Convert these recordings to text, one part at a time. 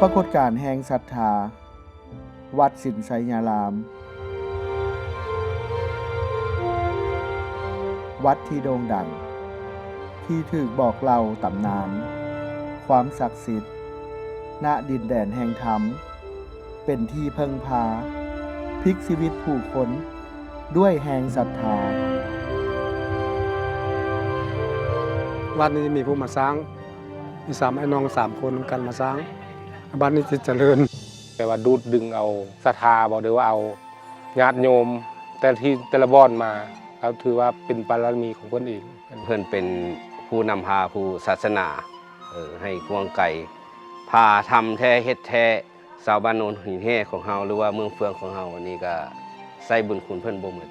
ປາກົດການແຫ່ງສັດທາ ວັດສິນໄຊຍາລາມ ວັດທີ່ໂດ່ງດັງ ທີ່ຖືກບອກເລົ່າຕຳນານ ຄວາມສັກສິດ ນະດິນແດນແຫ່ງທຳ ເປັນທີ່ເພິ່ງພາ ພລິກຊີວິດຜູ້ຄົນດ້ວຍແຮງສັດທາ. ວັດນີ້ມີຜູ້ມາສ້າງ ມີສາມອ້າຍນ້ອງສາມຄົນນຳກັນມາສ້າງ ວັດນີ້ຈະຈະເລີນ. ແປວ່າດູດດຶງເອົາສັດທາບໍ ຫຼືວ່າເອົາຍາດໂຍມແຕ່ລະທີ່ແຕ່ລະບ່ອນມາ ກໍຖືວ່າເປັນບາລະມີຂອງເພິ່ນເອງ. ເພິ່ນເປັນຜູ້ນຳພາຜູ້ສາສະໜາ ເອີ ໃຫ້ກວ້າງໄກ ພາທຳແທ້ເຮັດແທ້. ຊາວບ້ານໂນນຫີນແຮ່ຂອງເຮົາ ຫຼືວ່າເມືອງເຟືອງຂອງເຮົານີ້ ກໍໃຊ້ບຸນຄຸນເພິ່ນບໍ່ໝົດ.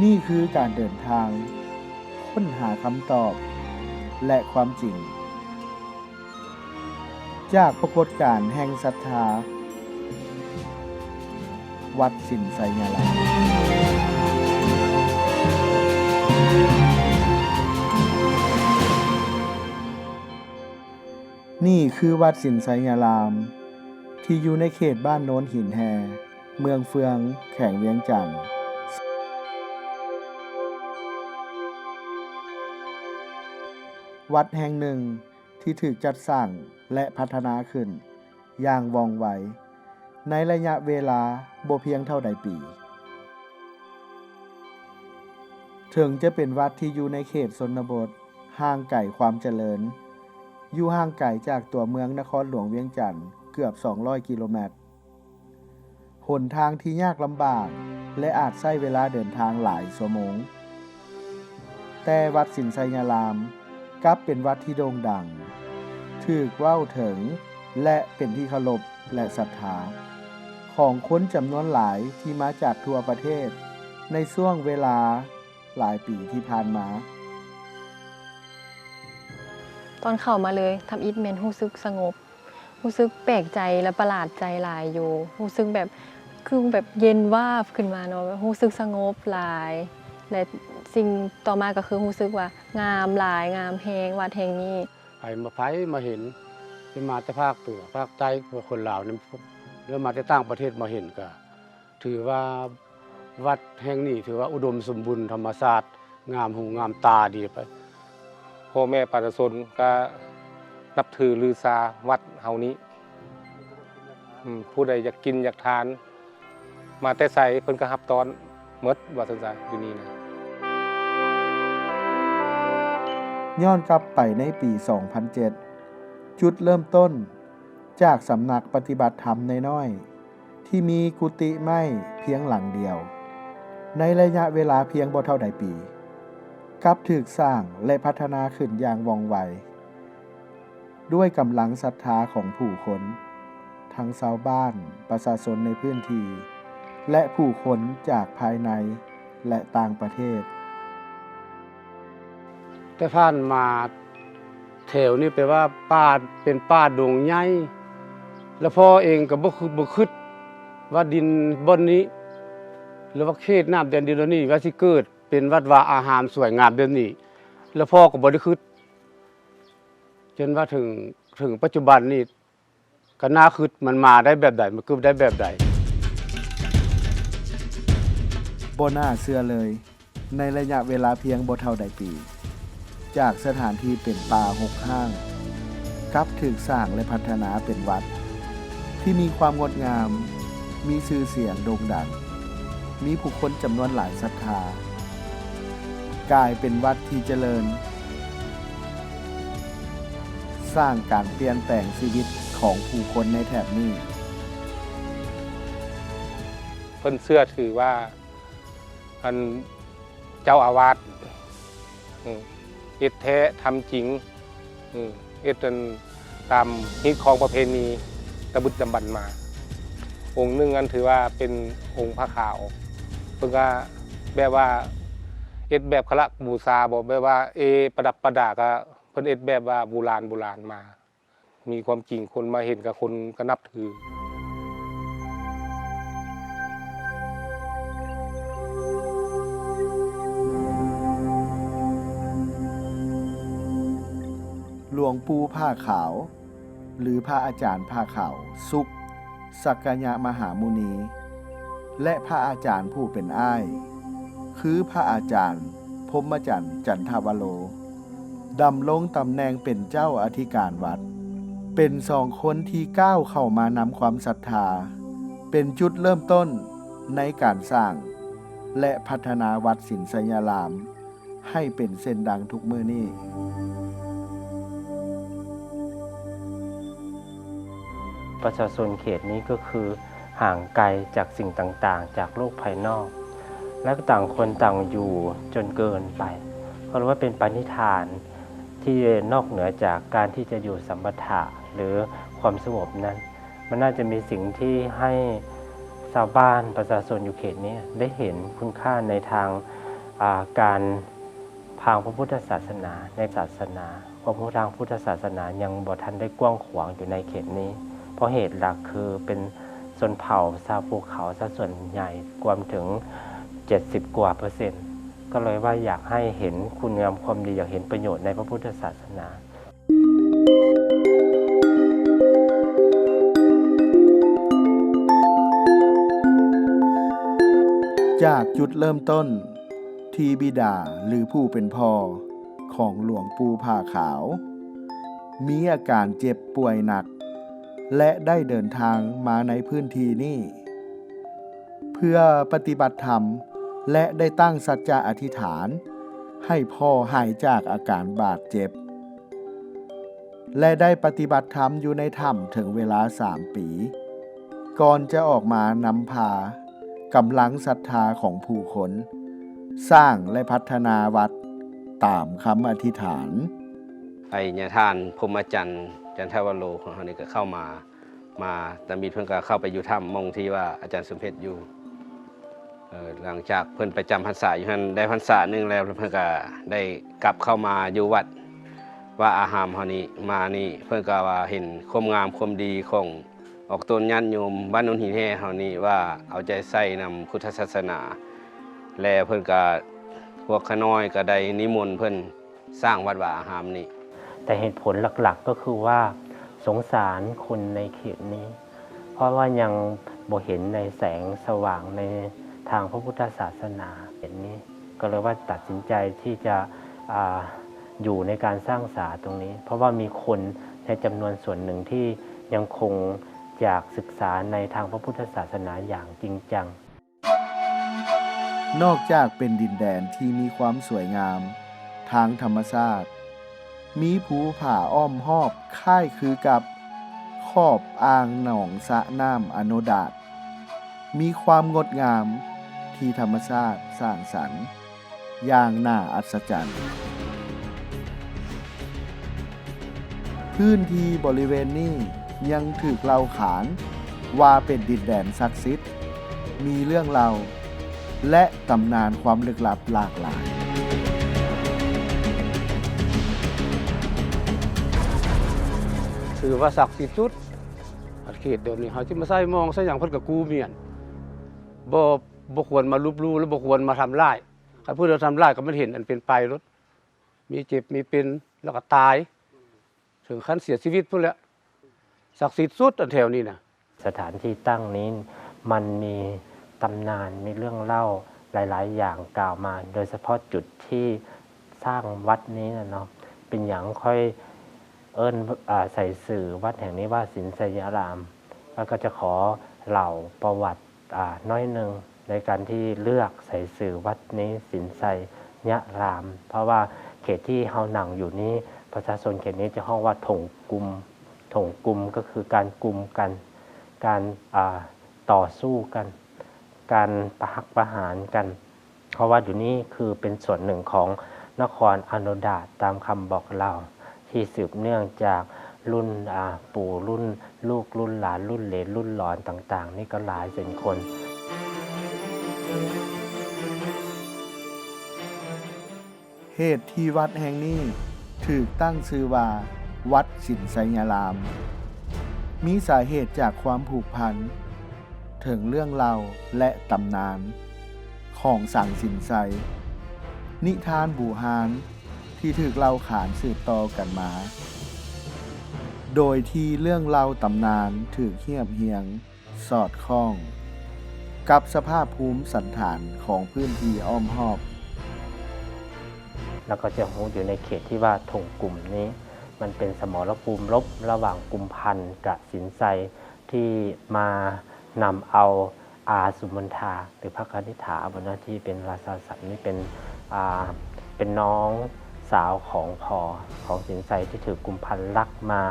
ນີ້ຄືການເດີນທາງຄົ້ນຫາຄຳຕອບ ແລະ ຄວາມຈິງ ຈາກປາກົດການແຫ່ງສັດທາ ວັດສິນໄຊຍາລາມ. ນີ້ຄືວັດສິນໄຊຍາລາມ ທີ່ຢູ່ໃນເຂດບ້ານໂນນຫີນແຮ່ ເມືອງເຟືອງ ແຂວງວຽງຈັນ. ວັດແຫ່ງໜຶ່ງ ທີ່ຖືກຈັດສ້າງ ແລະ ພັດທະນາຂຶ້ນຢ່າງວ່ອງໄວ ໃນໄລຍະເວລາບໍ່ພຽງເທົ່າໃດປີ. ເຖິງຈະເປັນວັດທີ່ຢູ່ໃນເຂດຊົນນະບົດ ຫ່າງໄກຄວາມຈະເລີນ, ຢູ່ຫ່າງໄກຈາກຕົວເມືອງນະຄອນຫຼວງວຽງຈັນເກືອບສອງຮ້ອຍກິໂລແມັດ. ຫົນທາງທີ່ຍາກລຳບາກ ແລະ ອາດໃຊ້ເວລາເດີນທາງຫຼາຍຊົ່ວໂມງ, ແຕ່ວັດສິນໄຊຍາລາມກັບເປັນວັດທີ່ໂດ່ງດັງ, ຖືກເວົ້າເຖິງ ແລະ ເປັນທີ່ເຄົາລົບ ແລະ ສັດທາຂອງຄົນຈຳນວນຫຼາຍທີ່ມາຈາກທົ່ວປະເທດໃນຊ່ວງເວລາຫຼາຍປີທີ່ຜ່ານມາ. ຕອນເຂົ້າມາເລີຍ ທຳອິດແມ່ນຮູ້ສຶກສະຫງົບ. ຮູ້ສຶກແປກໃຈ ແລະ ປະຫຼາດໃຈຫຼາຍຢູ່. ຮູ້ສຶກແບບ ຄືແບບເຢັນວາບຂຶ້ນມາເນາະ, ແບບຮູ້ສຶກສະຫງົບຫຼາຍ ແລະ ສິ່ງຕໍ່ມາກໍຄືຮູ້ສຶກວ່າງາມຫຼາຍ, ງາມແຮງ ວັດແຫ່ງນີ້. ໃຜມາ ໃຜມາເຫັນ ທີ່ມາແຕ່ພາກເໜືອ ພາກໃຕ້ ພວກຄົນລາວນີ້ ຫຼືມາແຕ່ຕ່າງປະເທດມາເຫັນກໍ ຖືວ່າວັດແຫ່ງນີ້ຖືວ່າອຸດົມສົມບູນ ທຳມະຊາດງາມຫູງາມຕາດີໄປ. ພໍ່ແມ່ປະຊາຊົນກໍນັບຖືລືຊາວັດເຮົານີ້. ອືມ ຜູ້ໃດຢາກກິນຢາກທານ ມາແຕ່ໃສເພິ່ນກໍຮັບຕ້ອນໝົດ ວ່າຊັ້ນຊະ ຢູ່ນີ້ນະ. ຍ້ອນກັບໄປໃນປີສອງພັນເຈັດ ຈຸດເລີ່ມຕົ້ນຈາກສຳນັກປະຕິບັດທຳນ້ອຍໆ ທີ່ມີກຸຕິໄມ້ພຽງຫຼັງດຽວ ໃນໄລຍະເວລາພຽງບໍ່ເທົ່າໃດປີ ກັບຖືກສ້າງ ແລະ ພັດທະນາຂຶ້ນຢ່າງວ່ອງໄວ ດ້ວຍກຳລັງສັດທາຂອງຜູ້ຄົນ ທັງຊາວບ້ານ, ປະຊາຊົນໃນພື້ນທີ່ ແລະ ຜູ້ຄົນຈາກພາຍໃນ ແລະ ຕ່າງປະເທດ. ແຕ່ຜ່ານມາແຖວນີ້ແປວ່າປ່າ ເປັນປ່າດົງໃຫຍ່ ແລ້ວພໍ່ເອງກໍບໍ່ຄ- ບໍ່ຄິດວ່າດິນບ່ອນນີ້ ຫຼືວ່າເຂດນ້ຳແດນດິນບ່ອນນີ້ ວ່າຊິເກີດເປັນວັດວາອາຮາມສວຍງາມແບບນີ້ ແລ້ວພໍ່ກໍບໍ່ໄດ້ຄິດ ຈົນວ່າເຖິງ ເຖິງປັດຈຸບັນນີ້ ກໍໜ້າຄຶດ ມັນມາໄດ້ແບບໃດ ມັນເກີດໄດ້ແບບໃດ. ບໍ່ໜ້າເຊື່ອເລີຍ ໃນໄລຍະເວລາພຽງບໍ່ເທົ່າໃດປີ ຈາກສະຖານທີ່ເປັນປ່າຮົກຮ້າງ ກັບຖືກສ້າງ ແລະ ພັດທະນາເປັນວັດທີ່ມີຄວາມງົດງາມ, ມີຊື່ສຽງໂດ່ງດັງ, ມີຜູ້ຄົນຈຳນວນຫຼາຍສັດທາ, ກາຍເປັນວັດທີ່ຈະເລີນ ສ້າງການປ່ຽນແປງຊີວິດຂອງຜູ້ຄົນໃນແຖບນີ້. ເພິ່ນເຊື່ອຖືວ່າ ອັນ ເຈົ້າອາວາດ ເຮັດແທ້ທຳຈິງ ເຮັດອັນຕາມຮີດຄອງປະເພນີຕະບຶດດຳບັນມາ. ອົງໜຶ່ງ ອັນຖືວ່າເປັນອົງຜ້າຂາວ ເພິ່ນກະແບບວ່າເຮັດແບບຄາລະບູຊາບໍ ແບບວ່າ ເອ ປະດັບປະດາ ກະເພິ່ນເຮັດແບບວ່າບູລານໂບລານມາ. ມີຄວາມຈິງ ຄົນມາເຫັນກະຄົນກະນັບຖື. ຫຼວງປູ່ຜ້າຂາວ ຫຼື ພະອາຈານຜ້າຂາວ ສຸກ ສັກກະຍະມະຫາມຸນີ ແລະ ພະອາຈານຜູ້ເປັນອ້າຍ ຄື ພະອາຈານ ພົມມະຈັນ ຈັນທະວະໂລ ດຳລົງຕຳແໜ່ງເປັນເຈົ້າອະທິການວັດ, ເປັນສອງຄົນທີ່ກ້າວເຂົ້າມານຳຄວາມສັດທາ, ເປັນຈຸດເລີ່ມຕົ້ນໃນການສ້າງ ແລະ ພັດທະນາວັດສິນໄຊຍາລາມ ໃຫ້ເປັນເຊັ່ນດັ່ງທຸກມື້ນີ້. ປະຊາຊົນເຂດນີ້ກໍຄືຫ່າງໄກຈາກສິ່ງຕ່າງໆ ຈາກໂລກພາຍນອກ ແລະ ຕ່າງຄົນຕ່າງຢູ່ຈົນເກີນໄປ, ເພາະວ່າເປັນປະນິທານທີ່ນອກເໜືອຈາກການທີ່ຈະຢູ່ສຳບັດຖະ ຫຼື ຄວາມສະຫງົບນັ້ນ. ມັນໜ້າຈະມີສິ່ງທີ່ໃຫ້ຊາວບ້ານປະຊາຊົນຢູ່ເຂດນີ້ໄດ້ເຫັນຄຸນຄ່າໃນທາງ ອາ ການທາງພະພຸດທະສາສະໜາ, ໃນສາສະໜາ, ຄວາມຮູ້ທາງພຸດທະສາສະໜາຍັງບໍ່ທັນໄດ້ກວ້າງຂວາງຢູ່ໃນເຂດນີ້, ເພາະເຫດຫຼັກຄືເປັນຊົນເຜົ່າຊາວພູເຂົາຊະສ່ວນໃຫຍ່, ກວມເຖິງເຈັດສິບກວ່າເປີເຊັນ, ກໍເລີຍວ່າຢາກໃຫ້ເຫັນຄຸນງາມຄວາມດີ, ຢາກເຫັນປະໂຫຍດໃນພະພຸດທະສາສະໜາ. ຈາກຈຸດເລີ່ມຕົ້ນທີ່ບິດາ ຫຼື ຜູ້ເປັນພໍ່ຂອງຫຼວງປູ່ຜ້າຂາວ ມີອາການເຈັບປ່ວຍໜັກ ແລະ ໄດ້ເດີນທາງມາໃນພື້ນທີ່ນີ້ ເພື່ອປະຕິບັດທຳ ແລະ ໄດ້ຕັ້ງສັດຈະອະທິຖານໃຫ້ພໍ່ຫາຍຈາກອາການບາດເຈັບ ແລະ ໄດ້ປະຕິບັດທຳຢູ່ໃນຖ້ຳເຖິງເວລາສາມປີ ກ່ອນຈະອອກມານຳພາກຳລັງສັດທາຂອງຜູ້ຄົນ ສ້າງ ແລະ ພັດທະນາວັດຕາມຄຳອະທິຖານ. ໄອ້ຍາທ່ານ ພົມມະຈັນ ຈັນທະວະໂລ ຂອງເຮົານີ້ກໍເຂົ້າມາ ມາຕາມິດເພິ່ນກໍເຂົ້າໄປຢູ່ຖ້ຳ ໝ່ອງທີ່ວ່າອາຈານສົມເພັດຢູ່. ເອີ ຫຼັງຈາກເພິ່ນໄປຈຳພັນສາຢູ່ຫັ້ນໄດ້ພັນສາໜຶ່ງແລ້ວ ເພິ່ນກໍໄດ້ກັບເຂົ້າມາຢູ່ວັດວາອາຮາມເຮົານີ້ ມານີ້ເພິ່ນກໍວ່າເຫັນຄວາມງາມຄວາມດີຂອງອອກຕົນຍາດໂຍມບ້ານໂນນຫີນແຮ່ເຮົານີ້ວ່າເອົາໃຈໃສ່ນຳພຸດທະສາສະໜາ ແລະ ເພິ່ນກໍ ພວກຂ້ານ້ອຍກໍໄດ້ນິມົນເພິ່ນ ສ້າງວັດວາອາຮາມນີ້. ແຕ່ເຫດຜົນຫຼັກໆກໍຄືວ່າສົງສານຄົນໃນເຂດນີ້ ເພາະວ່າຍັງບໍ່ເຫັນໃນແສງສະຫວ່າງໃນທາງພະພຸດທະສາສະໜາເຂດນີ້ ກໍເລີຍວ່າຕັດສິນໃຈທີ່ຈະ ອາ ຢູ່ໃນການສ້າງສາຕົງນີ້ ເພາະວ່າມີຄົນໃນຈຳນວນສ່ວນໜຶ່ງທີ່ຍັງຄົງຢາກສຶກສາໃນທາງພະພຸດທະສາສະໜາຢ່າງຈິງຈັງ. ນອກຈາກເປັນດິນແດນທີ່ມີຄວາມສວຍງາມທາງທຳມະຊາດ, ມີພູຜາອ້ອມຮອບຄ້າຍຄືກັບຂອບອ່າງໜອງສະນ້ຳອະໂນດາດ, ມີຄວາມງົດງາມທີ່ທຳມະຊາດສ້າງສັນຢ່າງໜ້າອັດສະຈັນ. ພື້ນທີ່ບໍລິເວນນີ້ຍັງຖືກເລົ່າຂານວ່າເປັນດິນແດນສັກສິດ, ມີເລື່ອງເລົ່າ ແລະ ຕຳນານຄວາມລຶກລັບຫຼາກຫຼາຍ. ຖືວ່າສັກສິດສຸດ. ອັນເຂດດອນນີ້ ເຮົາຊິມາໃສ່ມອງໃສ່ຫຍັງ ເພິ່ນກໍກູ້ມ້ຽນ. ບໍ່ ບໍ່ຄວນມາລົບຫຼູ່ ແລະ ບໍ່ຄວນມາທຳລາຍ. ຄັນຜູ້ໃດທຳລາຍ ກໍແມ່ນເຫັນອັນເປັນໄປໂລດ. ມີເຈັບມີເປັນ ແລ້ວກໍຕາຍ ເຖິງຂັ້ນເສຍຊີວິດພຸ້ນແຫຼະ. ສັກສິດສຸດ ອັນແຖວນີ້ນະ. ສະຖານທີ່ຕັ້ງນີ້ມັນມີຕຳນານ ມີເລື່ອງເລົ່າຫຼາຍໆຢ່າງກ່າວມາ, ໂດຍສະເພາະຈຸດທີ່ສ້າງວັດນີ້ນະເນາະ. ເປັນຫຍັງຂ້ອຍເອີ້ນ ອາ ໃສ່ຊື່ວັດແຫ່ງນີ້ວ່າສິນໄຊຍະລາມ? ຂ້ອຍກໍຈະຂໍເລົ່າປະຫວັດ ອາ ໜ້ອຍໜຶ່ງ ໃນການທີ່ເລືອກໃສ່ຊື່ວັດນີ້ສິນໄຊຍະລາມ, ເພາະວ່າເຂດທີ່ເຮົານັ່ງຢູ່ນີ້ ປະຊາຊົນເຂດນີ້ຈະຮ້ອງວ່າຖົງກຸມ. ຖົງກຸມກໍຄືການກຸມກັນ, ການ ອາ ຕໍ່ສູ້ກັນ, ການປະຫັກປະຫານກັນ. ເພາະວ່າຢູ່ນີ້ຄືເປັນສ່ວນໜຶ່ງຂອງນະຄອນອະໂນດາດ ຕາມຄຳບອກເລົ່າທີ່ສືບເນື່ອງຈາກລຸ້ນ ອາ ປູ່ລຸ້ນລູກ ລຸ້ນຫຼານ ລຸ້ນເຫຼນ ລຸ້ນຫຼອນຕ່າງໆ ນີ້ກໍຫຼາຍເຊັ່ນຄົນ. ເຫດທີ່ວັດແຫ່ງນີ້ຖືກຕັ້ງຊື່ວ່າ ວັດສິນໄຊຍະລາມ ມີສາເຫດຈາກຄວາມຜູກພັນ ເຖິງເລື່ອງເລົ່າ ແລະ ຕຳນານຂອງສັງສິນໄຊ, ນິທານບູຮານທີ່ຖືກເລົ່າຂານສືບຕໍ່ກັນມາ ໂດຍທີ່ເລື່ອງເລົ່າຕຳນານຖືກຮຽບຮຽງສອດຄ່ອງກັບສະພາບພູມສັນຖານຂອງພື້ນທີ່ອ້ອມຮອບ. ແລ້ວກໍຈະຮູ້ຢູ່ໃນເຂດທີ່ວ່າທົ່ງກຸມນີ້ ມັນເປັນສະໝໍລະພູມລົບລະຫວ່າງກຸມພັນກະສິນໄຊ ທີ່ມານຳເອົາອາສຸມົນທາ ຫຼື ພະຄະນິດຖາ ບໍເນາະ ທີ່ເປັນລາຊາສັດນີ້ ເປັນ ອ່າ ເປັນນ້ອງສາວຂອງພໍ່ຂອງສິນໄຊ ທີ່ຖືກກຸມພັນລັກມາ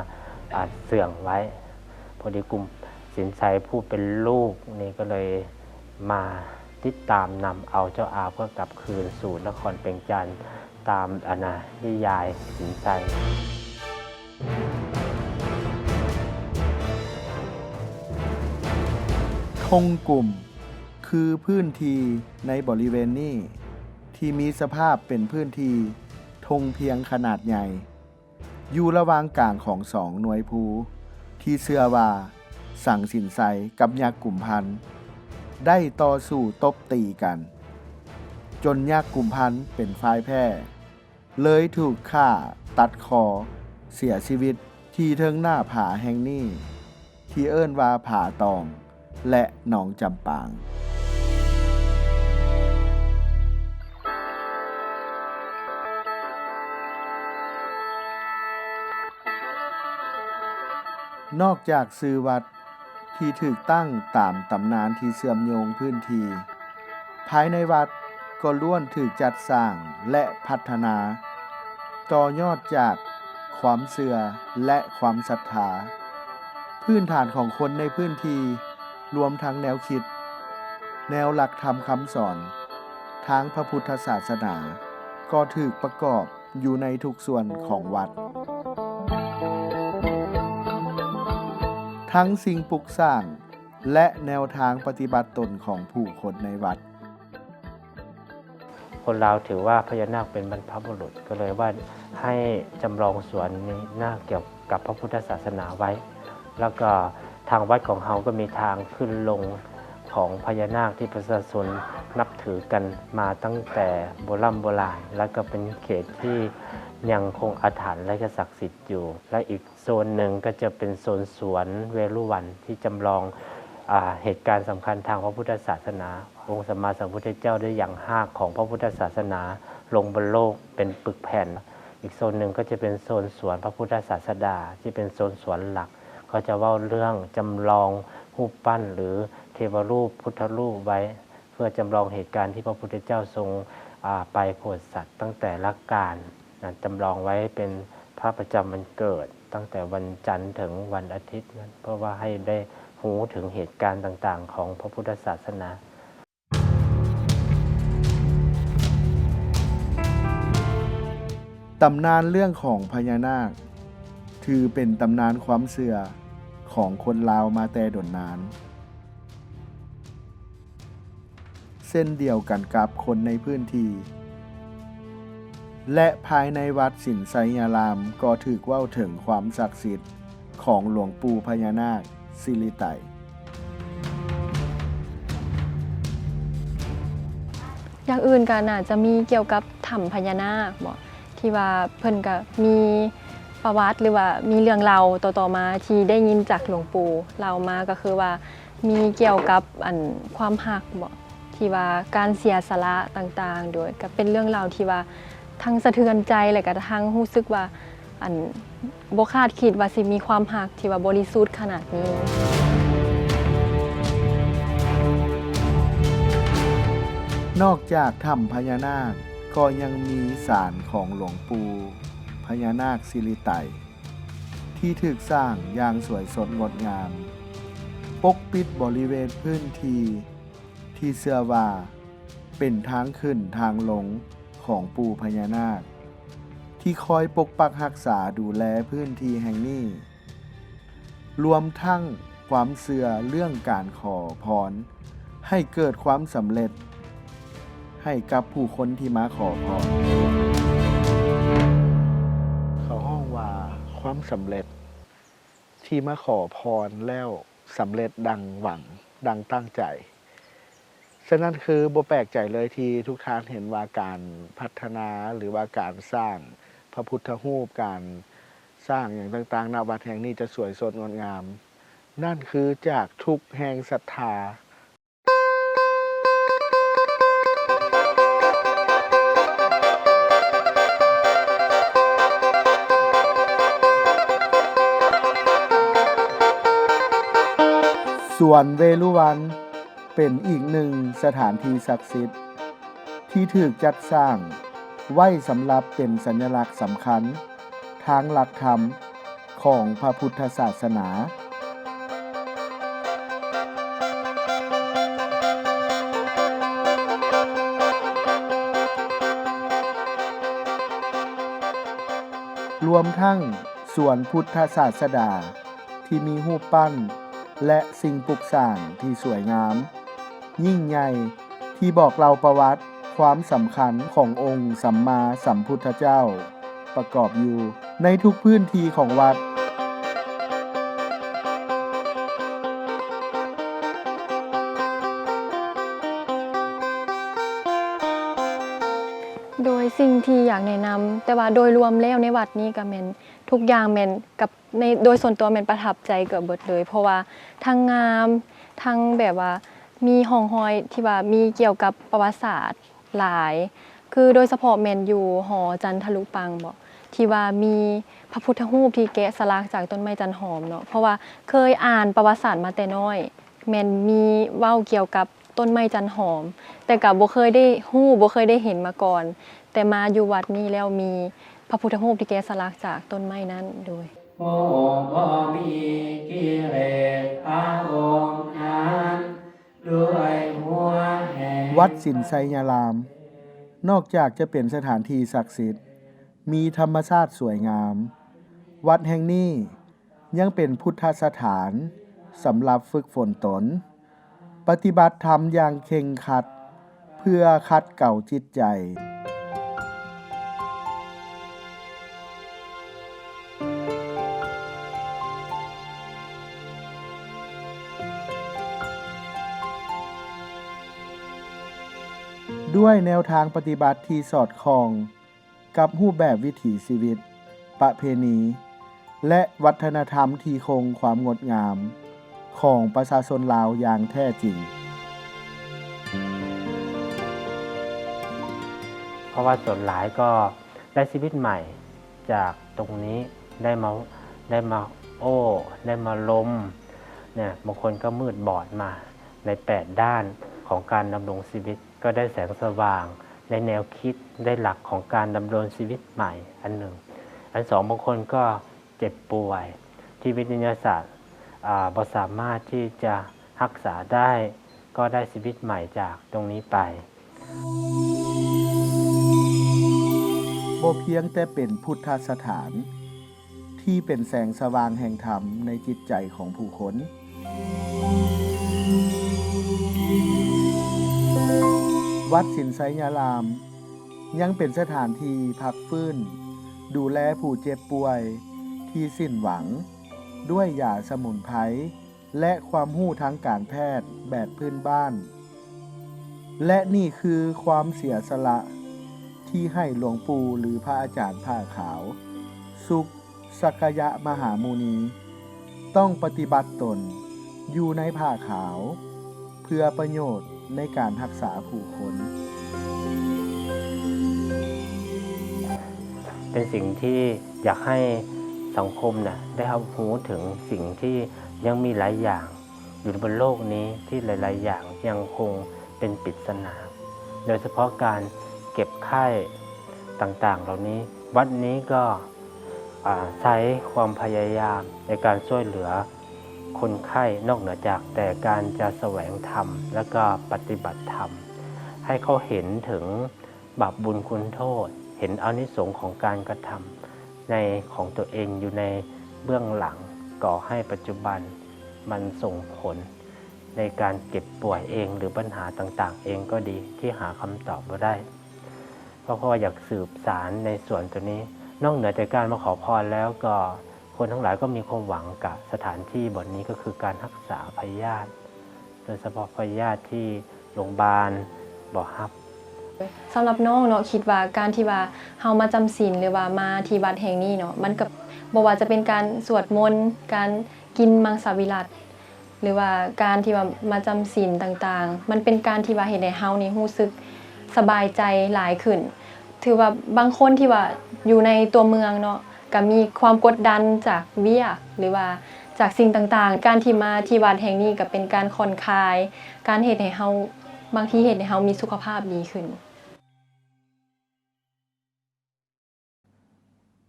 ອ່າ ເຊື່ອງໄວ້. ພໍດີກຸມ ສິນໄຊຜູ້ເປັນລູກນີ້ກໍເລີຍມາຕິດຕາມນຳເອົາເຈົ້າອາເພື່ອກັບຄືນສູ່ນະຄອນເປັງຈັນ ຕາມ ອາ ນະ ນິຍາຍສິນໄຊ. ທົ່ງກຸມ ຄືພື້ນທີ່ໃນບໍລິເວນນີ້ ທີ່ມີສະພາບເປັນພື້ນທີ່ທົ່ງພຽງຂະໜາດໃຫຍ່ ຢູ່ລະຫວ່າງກາງຂອງສອງໜ່ວຍພູ ທີ່ເຊື່ອວ່າສັງສິນໄຊກັບຍັກກຸມພັນ ໄດ້ຕໍ່ສູ້ຕົບຕີກັນ ຈົນຍັກກຸມພັນເປັນຝ່າຍແພ້ ເລີຍຖືກຂ້າຕັດຄໍເສຍຊີວິດທີ່ເທິງໜ້າຜາແຫ່ງນີ້ ທີ່ເອີ້ນວ່າຜາຕອງ ແລະ ໜອງຈຳປາງ. ນອກຈາກຊື່ວັດທີ່ຖືກຕັ້ງຕາມຕຳນານທີ່ເຊື່ອມໂຍງພື້ນທີ່, ພາຍໃນວັດກໍລ້ວນຖືກຈັດສ້າງ ແລະ ພັດທະນາ ຕໍ່ຍອດຈາກຄວາມເຊື່ອ ແລະ ຄວາມສັດທາ. ພື້ນຖານຂອງຄົນໃນພື້ນທີ່ ລວມທັງແນວຄິດ, ແນວຫຼັກທຳຄຳສອນທາງພະພຸດທະສາສະໜາ ກໍຖືກປະກອບຢູ່ໃນທຸກສ່ວນຂອງວັດ. ທັງສິ່ງປຸກສ້າງ ແລະ ແນວທາງປະຕິບັດຕົນຂອງຜູ້ຄົນໃນວັດ. ຄົນລາວຖືວ່າພະຍານາກເປັນບັນພະບຸລຸດ ກໍເລີຍວ່າໃຫ້ຈຳລອງສວນນີ້ນາກກ່ຽວກັບພະພຸດທະສາສະໜາໄວ້. ແລ້ວກໍທາງວັດຂອງເຮົາກໍມີທາງຂຶ້ນລົງຂອງພະຍານາກທີ່ປະຊາຊົນນັບຖືກັນມາຕັ້ງແຕ່ໂບຮ່ຳໂບລານ ແລ້ວກໍເປັນເຂດທີ່ຍັງຄົງອາຖານ ແລະ ກໍສັກສິດຢູ່ ແລະ ອີກ ໂຊນໜຶ່ງກໍຈະເປັນໂຊນສວນເວລຸວັນ ທີ່ຈຳລອງ ອາ ເຫດການສຳຄັນທາງພະພຸດທະສາສະໜາ. ອົງສຳມາສຳພຸດທະເຈົ້າໄດ້ຫຍັງຮາກຂອງພະພຸດທະສາສະໜາລົງບົນໂລກເປັນປຶກແຜ່ນ. ອີກໂຊນໜຶ່ງກໍຈະເປັນໂຊນສວນພະພຸດທະສາສະດາ ທີ່ເປັນໂຊນສວນຫຼັກ. ເຂົາຈະເວົ້າເລື່ອງຈຳລອງຮູບປັ້ນ ຫຼື ເທວະຮູບ ພຸດທະຮູບໄວ້ ເພື່ອຈຳລອງເຫດການທີ່ພະພຸດທະເຈົ້າຊົງ ອາ ໄປໂພດສັດຕັ້ງແຕ່ລະການ ນະ ຈຳລອງໄວ້ເປັນພະປະຈຳວັນເກີດ ຕັ້ງແຕ່ວັນຈັນເຖິງວັນອາທິດນັ້ນ ເພື່ອວ່າໃຫ້ໄດ້ຮູ້ເຖິງເຫດການຕ່າງໆຂອງພະພຸດທະສາສະໜາ. ຕຳນານເລື່ອງຂອງພະຍານາກ ຖືເປັນຕຳນານຄວາມເຊື່ອຂອງຄົນລາວມາແຕ່ດົນນານ. ເຊັ່ນດຽວກັນກັບຄົນໃນພື້ນທີ່ ແລະ ພາຍໃນວັດສິນໄຊຍາລາມກໍຖືກເວົ້າເຖິງຄວາມສັກສິດຂອງຫຼວງປູ່ພະຍານາກສິລິໄຕ. ຢ່າງອື່ນກໍໜ້າຈະມີກ່ຽວກັບຖ້ຳພະຍານາກບໍ ທີ່ວ່າເພິ່ນກໍມີປະຫວັດ ຫຼືວ່າມີເລື່ອງເລົ່າຕໍ່ໆມາທີ່ໄດ້ຍິນຈາກຫຼວງປູ່ເລົ່າມາ ກໍຄືວ່າ ມີກ່ຽວກັບ ອັນ ຄວາມຮັກບໍ ທີ່ວ່າການເສຍສະຫຼະຕ່າງໆ ໂດຍ ກໍເປັນເລື່ອງລາວທີ່ວ່າທັງສະເທືອນໃຈ ແລະ ກະທັງຮູ້ສຶກວ່າ ອັນ ບໍ່ຄາດຄິດວ່າຊິມີຄວາມຮັກທີ່ວ່າບໍລິສຸດຂະໜາດນີ້. ນອກຈາກຖ້ຳພະຍານາກ ກໍຍັງມີສານຂອງຫຼວງປູ່ພະຍານາກສິລິໄຕ ທີ່ຖືກສ້າງຢ່າງສວຍສົດງົດງາມ ປົກປິດບໍລິເວນພື້ນທີ່ ທີ່ເຊື່ອວ່າເປັນທາງຂຶ້ນທາງລົງຂອງປູ່ພະຍານາກ ທີ່ຄອຍປົກປັກຮັກສາດູແລພື້ນທີ່ແຫ່ງນີ້ ລວມທັງຄວາມເຊື່ອເລື່ອງການຂໍພອນ ໃຫ້ເກີດຄວາມສຳເລັດໃຫ້ກັບຜູ້ຄົນທີ່ມາຂໍພອນ. ເຂົາຮ້ອງວ່າຄວາມສຳເລັດ ທີ່ມາຂໍພອນແລ້ວສຳເລັດດັ່ງຫວັງ, ດັ່ງຕັ້ງໃຈ. ສະນັ້ນຄືບໍ່ແປກໃຈເລີຍທີ່ທຸກທ່ານເຫັນວ່າການພັດທະນາ ຫຼືວ່າການສ້າງພະພຸດທະຮູບ, ການ ສ້າງຫຍັງຕ່າງໆ ນະວັດແຫ່ງນີ້ຈະສວຍສົດງົດງາມ ນັ້ນຄືຈາກທຸກແຮງສັດທາ. ສວນເວລຸວັນ ເປັນອີກໜຶ່ງສະຖານທີ່ສັກສິດ ທີ່ຖືກຈັດສ້າງໄວ້ສຳລັບເປັນສັນຍະລັກສຳຄັນທາງຫຼັກທຳຂອງພະພຸດທະສາສະໜາ, ລວມທັງສວນພຸດທະສາສະດາ ທີ່ມີຮູບປັ້ນ ແລະ ສິ່ງປຸກສ້າງທີ່ສວຍງາມ, ຍິ່ງໃຫຍ່ ທີ່ບອກເລົ່າປະຫວັດຄວາມສຳຄັນຂອງອົງສຳມາສຳພຸດທະເຈົ້າ ປະກອບຢູ່ໃນທຸກພື້ນທີ່ຂອງວັດ. ໂດຍສິ່ງທີ່ຢາກແນະນຳ, ແຕ່ວ່າໂດຍລວມແລ້ວໃນວັດນີ້ກໍແມ່ນ ທຸກຢ່າງແມ່ນກັບ ໃນ ໂດຍສ່ວນຕົວແມ່ນປະທັບໃຈເກືອບເບິດເລີຍ ເພາະວ່າທັງງາມ ທັງແບບວ່າມີຮ່ອງຮອຍທີ່ວ່າມີກ່ຽວກັບປະຫວັດສາດຫຼາຍ ຄືໂດຍສະເພາະແມ່ນຢູ່ຫໍຈັນທະລຸປັງບໍ ທີ່ວ່າມີພະພຸດທະຮູບທີ່ແກະສະຫຼັກຈາກຕົ້ນໄມ້ຈັນຫອມເນາະ ເພາະວ່າເຄີຍອ່ານປະຫວັດສາດມາແຕ່ນ້ອຍ ແມ່ນມີເວົ້າກ່ຽວກັບຕົ້ນໄມ້ຈັນຫອມ ແຕ່ກໍບໍ່ເຄີຍໄດ້ຮູ້ ບໍ່ເຄີຍໄດ້ເຫັນມາກ່ອນ ແຕ່ມາຢູ່ວັດນີ້ແລ້ວມີພະພຸດທະຮູບທີ່ແກະສະຫຼັກຈາກຕົ້ນໄມ້ນັ້ນ ໂດຍ ຜູ້ບໍ່ມີກິເລດພະອົງນັ້ນ ດ້ວຍຫົວແຫ່ງ ວັດສິນໄຊຍາລາມ ນອກຈາກຈະເປັນສະຖານທີ່ສັກສິດ ມີທຳມະຊາດສວຍງາມ, ວັດແຫ່ງນີ້ ຍັງເປັນພຸດທະສະຖານສຳລັບຝຶກຝົນຕົນ, ປະຕິບັດທຳຢ່າງເຄັ່ງຄັດ ເພື່ອຂັດເກົາຈິດໃຈ. ດ້ວຍແນວທາງປະຕິບັດທີ່ສອດຄ່ອງ ກັບຮູບແບບວິຖີຊີວິດ, ປະເພນີ ແລະ ວັດທະນະທຳທີ່ຄົງຄວາມງົດງາມຂອງປະຊາຊົນລາວຢ່າງແທ້ຈິງ. ເພາະວ່າສ່ວນຫຼາຍກໍໄດ້ຊີວິດໃໝ່ຈາກຕົງນີ້ ໄດ້ມາ ໄດ້ມາໂອ້ ໄດ້ມາລົມ ເນຍ ບາງຄົນກໍມືດບອດມາໃນແປດດ້ານຂອງການດຳລົງຊີວິດ. ກໍໄດ້ແສງສະຫວ່າງ ໄດ້ແນວຄິດ ໄດ້ຫຼັກຂອງການດຳລົງຊີວິດໃໝ່ອັນໜຶ່ງ. ອັນສອງ ບາງຄົນກໍເຈັບປ່ວຍ ທີ່ວິທະຍາສາດ ອາ ບໍ່ສາມາດທີ່ຈະຮັກສາໄດ້ ກໍໄດ້ຊີວິດໃໝ່ຈາກຕົງນີ້ໄປ. ບໍ່ພຽງແຕ່ເປັນພຸດທະສະຖານ ທີ່ເປັນແສງສະຫວ່າງແຫ່ງທຳໃນຈິດໃຈຂອງຜູ້ຄົນ. ວັດສິນໄຊຍາລາມ ຍັງເປັນສະຖານທີ່ພັກຟື້ນ ດູແລຜູ້ເຈັບປ່ວຍທີ່ສິ້ນຫວັງ ດ້ວຍຢາສະໝຸນໄພ ແລະ ຄວາມຮູ້ທາງການແພດແບບພື້ນບ້ານ ແລະ ນີ້ຄືຄວາມເສຍສະຫຼະທີ່ໃຫ້ຫຼວງປູ່ ຫຼື ພະອາຈານຜ້າຂາວ ສຸກ ສັກກະຍະມະຫາມຸນີ ຕ້ອງປະຕິບັດຕົນຢູ່ໃນຜ້າຂາວ ເພື່ອປະໂຫຍດໃນການຮັກສາຜູ້ຄົນ. ເປັນສິ່ງທີ່ຢາກໃຫ້ສັງຄົມນະ ໄດ້ຮັບຮູ້ເຖິງສິ່ງທີ່ຍັງມີຫຼາຍຢ່າງ ຢູ່ບົນໂລກນີ້ທີ່ຫຼາຍໆຢ່າງຍັງຄົງເປັນປິດສະໜາ ໂດຍສະເພາະການເຈັບໄຂ້ຕ່າງໆເຫຼົ່ານີ້. ວັດນີ້ກໍ ອາ ໃຊ້ຄວາມພະຍາຍາມໃນການຊ່ວຍເຫຼືອຄົນໄຂ້ ນອກເໜືອຈາກແຕ່ການຈະສະແຫວງທຳ ແລະ ກໍປະຕິບັດທຳ ໃຫ້ເຂົາເຫັນເຖິງ ບາບບຸນຄຸນໂທດ, ເຫັນອານິສົງຂອງການກະທຳໃນ ຂອງຕົວເອງຢູ່ໃນເບື້ອງຫຼັງ, ກໍ່ໃຫ້ປັດຈຸບັນມັນສົ່ງຜົນໃນການເຈັບປ່ວຍເອງ ຫຼື ບັນຫາຕ່າງໆເອງກໍດີ ທີ່ຫາຄຳຕອບບໍ່ໄດ້. ເພາະວ່າຢາກສືບສານໃນສ່ວນຕົວນີ້. ນອກເໜືອແຕ່ການມາຂໍພອນແລ້ວ ກໍຄົນທັງຫຼາຍກໍມີຄວາມຫວັງກັບສະຖານທີ່ບ່ອນນີ້ ກໍຄືການຮັກສາພະຍາດ ໂດຍສະເພາະພະຍາດທີ່ໂລງບານບໍ່ຮັບ. ສຳລັບນ້ອງເນາະ ຄິດວ່າການທີ່ວ່າເຮົາມາຈຳສິນ ຫຼືວ່າມາທີ່ວັດແຫ່ງນີ້ເນາະ ມັນກໍ ບໍ່ວ່າຈະເປັນການສວດມົນ, ການກິນມັງສະວິລັດ ຫຼືວ່າການທີ່ວ່າມາຈຳສິນຕ່າງໆ, ມັນເປັນການທີ່ວ່າເຮັດໃຫ້ເຮົານີ້ຮູ້ສຶກສະບາຍໃຈຫຼາຍຂຶ້ນ. ຖືວ່າບາງຄົນທີ່ວ່າຢູ່ໃນຕົວເມືອງເນາະ, ກໍມີຄວາມກົດດັນຈາກວຽກ ຫຼືວ່າຈາກສິ່ງຕ່າງໆ, ການທີ່ມາທີ່ວັດແຫ່ງນີ້ກໍເປັນການຜ່ອນຄາຍ, ການເຮັດໃຫ້ເຮົາ, ບາງທີເຮັດໃຫ້ເຮົາມີສຸຂະພາບດີຂຶ້ນ.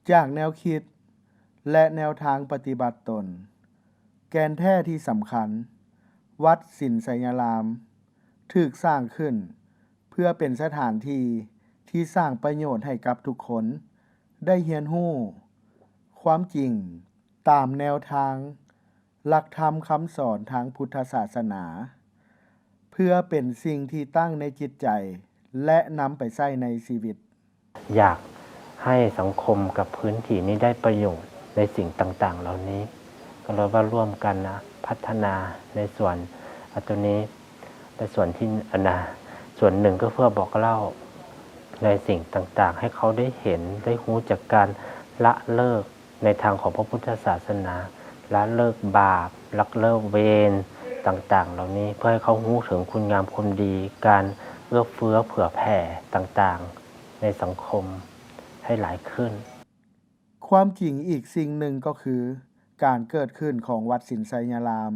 ຈາກແນວຄິດ ແລະ ແນວທາງປະຕິບັດຕົນ, ແກ່ນແທ້ທີ່ສຳຄັນ, ວັດສິນໄຊຍາລາມ ຖືກສ້າງຂຶ້ນເພື່ອເປັນສະຖານທີ່ທີ່ສ້າງປະໂຫຍດໃຫ້ກັບທຸກຄົນໄດ້ຮຽນຮູ້ຄວາມຈິງຕາມແນວທາງ ຫຼັກທຳຄຳສອນທາງພຸດທະສາສະໜາ ເພື່ອເປັນສິ່ງທີ່ຕັ້ງໃນຈິດໃຈ ແລະ ນຳໄປໃຊ້ໃນຊີວິດ. ຢາກໃຫ້ສັງຄົມກັບພື້ນທີ່ນີ້ໄດ້ປະໂຫຍດໃນສິ່ງຕ່າງໆເຫຼົ່ານີ້, ກໍເລີຍວ່າຮ່ວມກັນນະ ພັດທະນາໃນສ່ວນ ອາ ຕົວນີ້ ໃນສ່ວນທີ່ ອັນນະ ສ່ວນໜຶ່ງກໍເພື່ອບອກເລົ່າໃນສິ່ງຕ່າງໆ ໃຫ້ເຂົາໄດ້ເຫັນ ໄດ້ຮູ້ຈັກການລະເລີກ ໃນທາງຂອງພະພຸດທະສາສະໜາ, ລະເລີກບາບ, ລະເລີກເວນຕ່າງໆເຫຼົ່ານີ້ ເພື່ອໃຫ້ເຂົາຮູ້ເຖິງຄຸນງາມຄວາມດີ, ການເອື້ອເຟື້ອເຜື່ອແຜ່ຕ່າງໆໃນສັງຄົມໃຫ້ຫຼາຍຂຶ້ນ. ຄວາມຈິງອີກສິ່ງໜຶ່ງກໍຄື ການເກີດຂຶ້ນຂອງວັດສິນໄຊຍາລາມ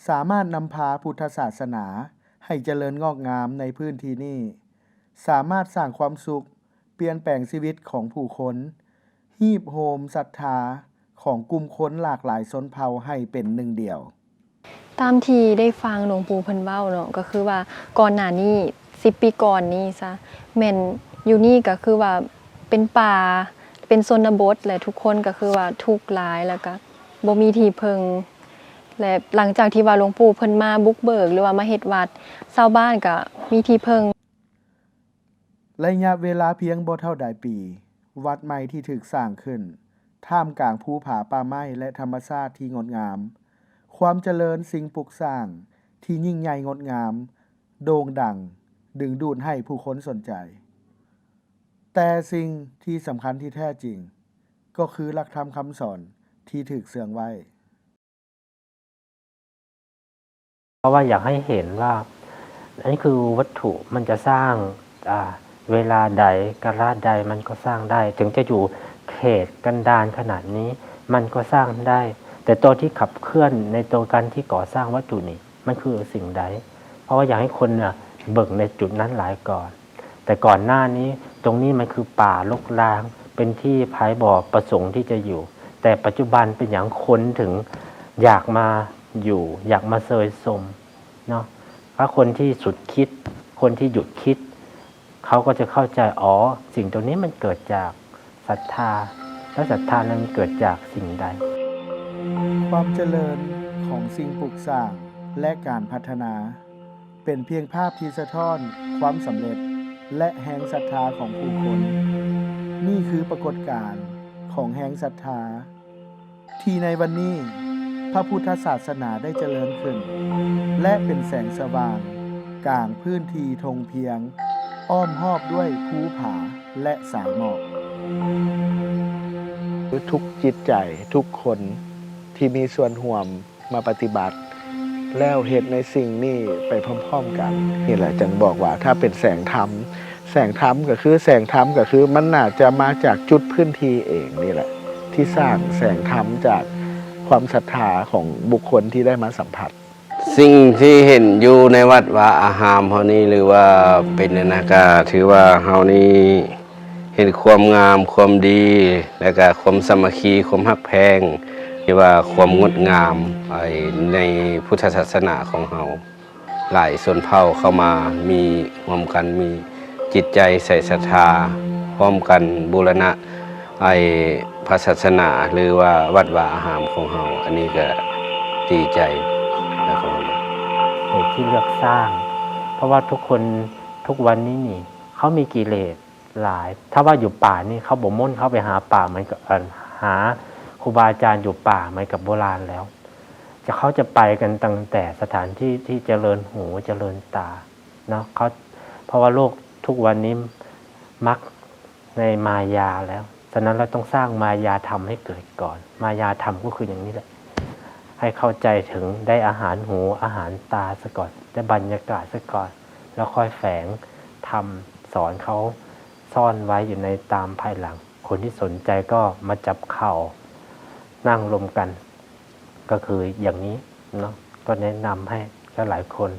ສາມາດນຳພາພຸດທະສາສະໜາໃຫ້ຈະເລີນງອກງາມໃນພື້ນທີ່ນີ້, ສາມາດສ້າງຄວາມສຸກ, ປ່ຽນແປງຊີວິດຂອງຜູ້ຄົນ, ຮີບໂຮມສັດທາຂອງກຸ່ມຄົນຫຼາກຫຼາຍຊົນເຜົ່າໃຫ້ເປັນໜຶ່ງດຽວ. ຕາມທີ່ໄດ້ຟັງຫຼວງປູ່ເພິ່ນເວົ້າເນາະ, ກໍຄືວ່າກ່ອນໜ້ານີ້ ສິບປີກ່ອນນີ້ຊະ ແມ່ນຢູ່ນີ້ກໍຄືວ່າເປັນປ່າ ເປັນຊົນນະບົດ ແລະ ທຸກຄົນກໍຄືວ່າທຸກຫຼາຍ ແລ້ວກໍບໍ່ມີທີ່ເພິ່ງ ແລະ ຫຼັງຈາກທີ່ວ່າຫຼວງປູ່ເພິ່ນມາບຸກເບີກ ຫຼືວ່າມາເຮັດວັດ ຊາວບ້ານກໍມີທີ່ເພິ່ງ. ໄລຍະເວລາພຽງບໍ່ເທົ່າໃດປີ, ວັດໃໝ່ທີ່ຖືກສ້າງຂຶ້ນ ທ່າມກາງພູຜາປ່າໄມ້ ແລະ ທຳມະຊາດທີ່ງົດງາມ, ຄວາມຈະເລີນສິ່ງປຸກສ້າງທີ່ຍິ່ງໃຫຍ່ງົດງາມ ໂດ່ງດັງ ດຶງດູດໃຫ້ຜູ້ຄົນສົນໃຈ. ແຕ່ສິ່ງທີ່ສຳຄັນທີ່ແທ້ຈິງ ກໍຄືຫຼັກທຳຄຳສອນທີ່ຖືກເຊື່ອງໄວ້. ເພາະວ່າຢາກໃຫ້ເຫັນວ່າ ອັນນີ້ຄືວັດຖຸ ມັນຈະສ້າງ ອ່າ ເວລາໃດ ກາລະໃດ ມັນກໍສ້າງໄດ້, ເຖິງຈະຢູ່ເຂດກັນດານຂະໜາດນີ້ ມັນກໍສ້າງໄດ້, ແຕ່ຕົວທີ່ຂັບເຄື່ອນໃນຕົວການທີ່ກໍ່ສ້າງວັດຖຸນີ້ ມັນຄືສິ່ງໃດ? ເພາະວ່າຢາກໃຫ້ຄົນນະເບິ່ງໃນຈຸດນັ້ນຫຼາຍກ່ອນ. ແຕ່ກ່ອນໜ້ານີ້ ຕົງນີ້ມັນຄືປ່າລົກລາງ ເປັນທີ່ໃຜບໍ່ປະສົງທີ່ຈະຢູ່, ແຕ່ປັດຈຸບັນເປັນຫຍັງຄົນເຖິງຢາກມາຢູ່ ຢາກມາເຊີຍຊົມເນາະ? ຖ້າຄົນທີ່ສຸດຄິດ ຄົນທີ່ຢຸດຄິດ ເຂົາກໍຈະເຂົ້າໃຈ, ອໍ ສິ່ງຕົງນີ້ມັນເກີດຈາກສັດທາ ແລະ ສັດທານັ້ນເກີດຈາກສິ່ງໃດ? ຄວາມຈະເລີນຂອງສິ່ງປຸກສ້າງ ແລະ ການພັດທະນາ ເປັນພຽງພາບທີ່ສະທ້ອນຄວາມສຳເລັດ ແລະ ແຮງສັດທາຂອງຜູ້ຄົນ. ນີ້ຄືປາກົດການຂອງແຮງສັດທາ ທີ່ໃນວັນນີ້ພະພຸດທະສາສະໜາໄດ້ຈະເລີນຂຶ້ນ ແລະ ເປັນແສງສະຫວ່າງກາງພື້ນທີ່ທົ່ງພຽງ ອ້ອມຮອບດ້ວຍພູຜາ ແລະ ສາຍໝອກ. ທຸກຈິດໃຈ ທຸກຄົນທີ່ມີສ່ວນຮ່ວມ ມາປະຕິບັດ ແລ້ວເຮັດໃນສິ່ງນີ້ໄປພ້ອມໆກັນ. ນີ້ແຫຼະຈຶ່ງບອກວ່າຖ້າເປັນແສງທຳ, ແສງທຳກໍຄື, ແສງທຳກໍຄືມັນໜ້າຈະມາຈາກຈຸດພື້ນທີ່ເອງນີ້ແຫຼະ ທີ່ສ້າງແສງທຳຈາກຄວາມສັດທາຂອງບຸກຄົນທີ່ໄດ້ມາສຳຜັດ. ສິ່ງທີ່ເຫັນຢູ່ໃນວັດວາອາຮາມເຮົານີ້ ຫຼືວ່າເປັນອັນນະ ກະຖືວ່າເຮົານີ້ ເຫັນຄວາມງາມຄວາມດີ ແລະກະຄວາມສາມັກຄີ ຄວາມຮັກແພງ ຫຼືວ່າຄວາມງົດງາມ ໃນພຸດທະສາສະໜາຂອງເຮົາ. ຫຼາຍຊົນເຜົ່າເຂົ້າມາມີຮ່ວມກັນ ມີຈິດໃຈໃສ່ສັດທາ ພ້ອມກັນບູລະນະ ໄອ້ພະສາສະໜາ ຫຼືວ່າວັດວາອາຮາມຂອງເຮົາ. ອັນນີ້ກະດີໃຈນະ ເຫດທີ່ເລືອກສ້າງ ເພາະວ່າທຸກຄົນທຸກວັນນີ້ນີ້ ເຂົາມີກິເລດ ຫຼາຍ. ຖ້າວ່າຢູ່ປ່ານີ້ ເຂົາບໍ່ມົນເຂົ້າໄປຫາປ່າເໝືອນກັບ ອັນ ຫາຄູບາອາຈານຢູ່ປ່າເໝືອນກັບໂບລານແລ້ວ. ຈະ ເຂົາຈະໄປກັນຕັ້ງແຕ່ສະຖານທີ່ທີ່ຈະເລີນຫູຈະເລີນຕາເນາະ ເຂົາ ເພາະວ່າໂລກທຸກວັນນີ້ມັກໃນມາຍາແລ້ວ. ສະນັ້ນ ເຮົາຕ້ອງສ້າງມາຍາທຳໃຫ້ເກີດກ່ອນ. ມາຍາທຳກໍຄືຢ່າງນີ້ແຫຼະ ໃຫ້ເຂົ້າໃຈເຖິງໄດ້ອາຫານຫູ ອາຫານຕາຊະກ່ອນ ໄດ້ບັນຍາກາດຊະກ່ອນ ແລ້ວຄ່ອຍແຝງທຳສອນເຂົາ ສ້ອນໄວ້ຢູ່ໃນຕາມພາຍຫຼັງ. ຄົນທີ່ສົນໃຈກໍມາຈັບເຂົ່າ ນັ່ງລົມກັນ ກໍຄືຢ່າງນີ້ເນາະ. ກໍແນະນຳໃຫ້ຫຼາຍໆຄົນ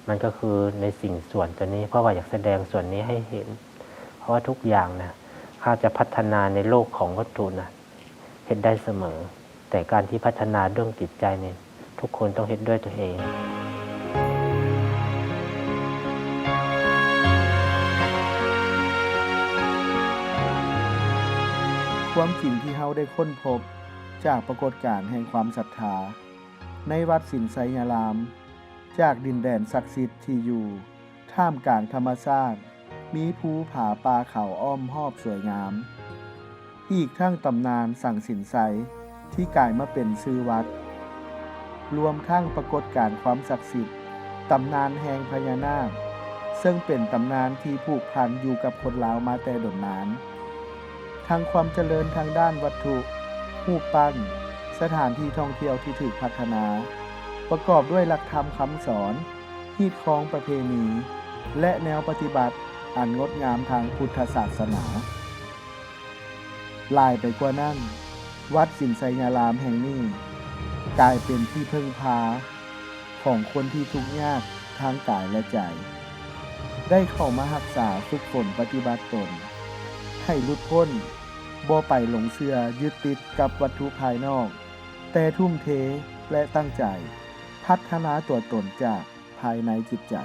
ມັນກໍຄືໃນສິ່ງສ່ວນຕົວນີ້ ເພາະວ່າຢາກສະແດງສ່ວນນີ້ໃຫ້ເຫັນ ເພາະວ່າທຸກຢ່າງນະ ຖ້າຈະພັດທະນາໃນໂລກຂອງວັດຖຸນະ ເຮັດໄດ້ສະເໝີ, ແຕ່ການທີ່ພັດທະນາເລື່ອງຈິດໃຈນີ້ ທຸກຄົນຕ້ອງເຮັດດ້ວຍຕົວເອງ. ຄວາມຈິງທີ່ເຮົາໄດ້ຄົ້ນພົບຈາກປາກົດການແຫ່ງຄວາມສັດທາໃນວັດສິນໄຊຍາລາມ, ຈາກດິນແດນສັກສິດທີ່ຢູ່ ທ່າມກາງທຳມະຊາດ ມີພູຜາປ່າເຂົາອ້ອມຮອບສວຍງາມ, ອີກທັງຕຳນານສັງສິນໄຊທີ່ກາຍມາເປັນຊື່ວັດ, ລວມທັງປາກົດການຄວາມສັກສິດ, ຕຳນານແຫ່ງພະຍານາກ ເຊິ່ງເປັນຕຳນານທີ່ຜູກພັນຢູ່ກັບຄົນລາວມາແຕ່ດົນນານ, ທັງຄວາມຈະເລີນທາງດ້ານວັດຖຸ, ຮູບປັ້ນ, ສະຖານທີ່ທ່ອງທ່ຽວທີ່ຖືກພັດທະນາ, ປະກອບດ້ວຍຫຼັກທຳຄຳສອນ, ຮີດຄອງປະເພນີ ແລະ ແນວປະຕິບັດອັນງົດງາມທາງພຸດທະສາສະໜາ. ຫຼາຍໄປກວ່ານັ້ນ, ວັດສິນໄຊຍາລາມແຫ່ງນີ້ ກາຍເປັນທີ່ເພິ່ງພາຂອງຄົນທີ່ທຸກຍາກທາງກາຍ ແລະ ໃຈ, ໄດ້ເຂົ້າມາຮັກສາຝຶກຝົນປະຕິບັດຕົນ ໃຫ້ຫຼຸດພົ້ນ, ບໍ່ໄປຫຼົງເຊື່ອຍຶດຕິດກັບວັດຖຸພາຍນອກ, ແຕ່ທຸ່ມເທ ແລະ ຕັ້ງໃຈພັດທະນາຕົວຕົນຈາກພາຍໃນຈິດໃຈ.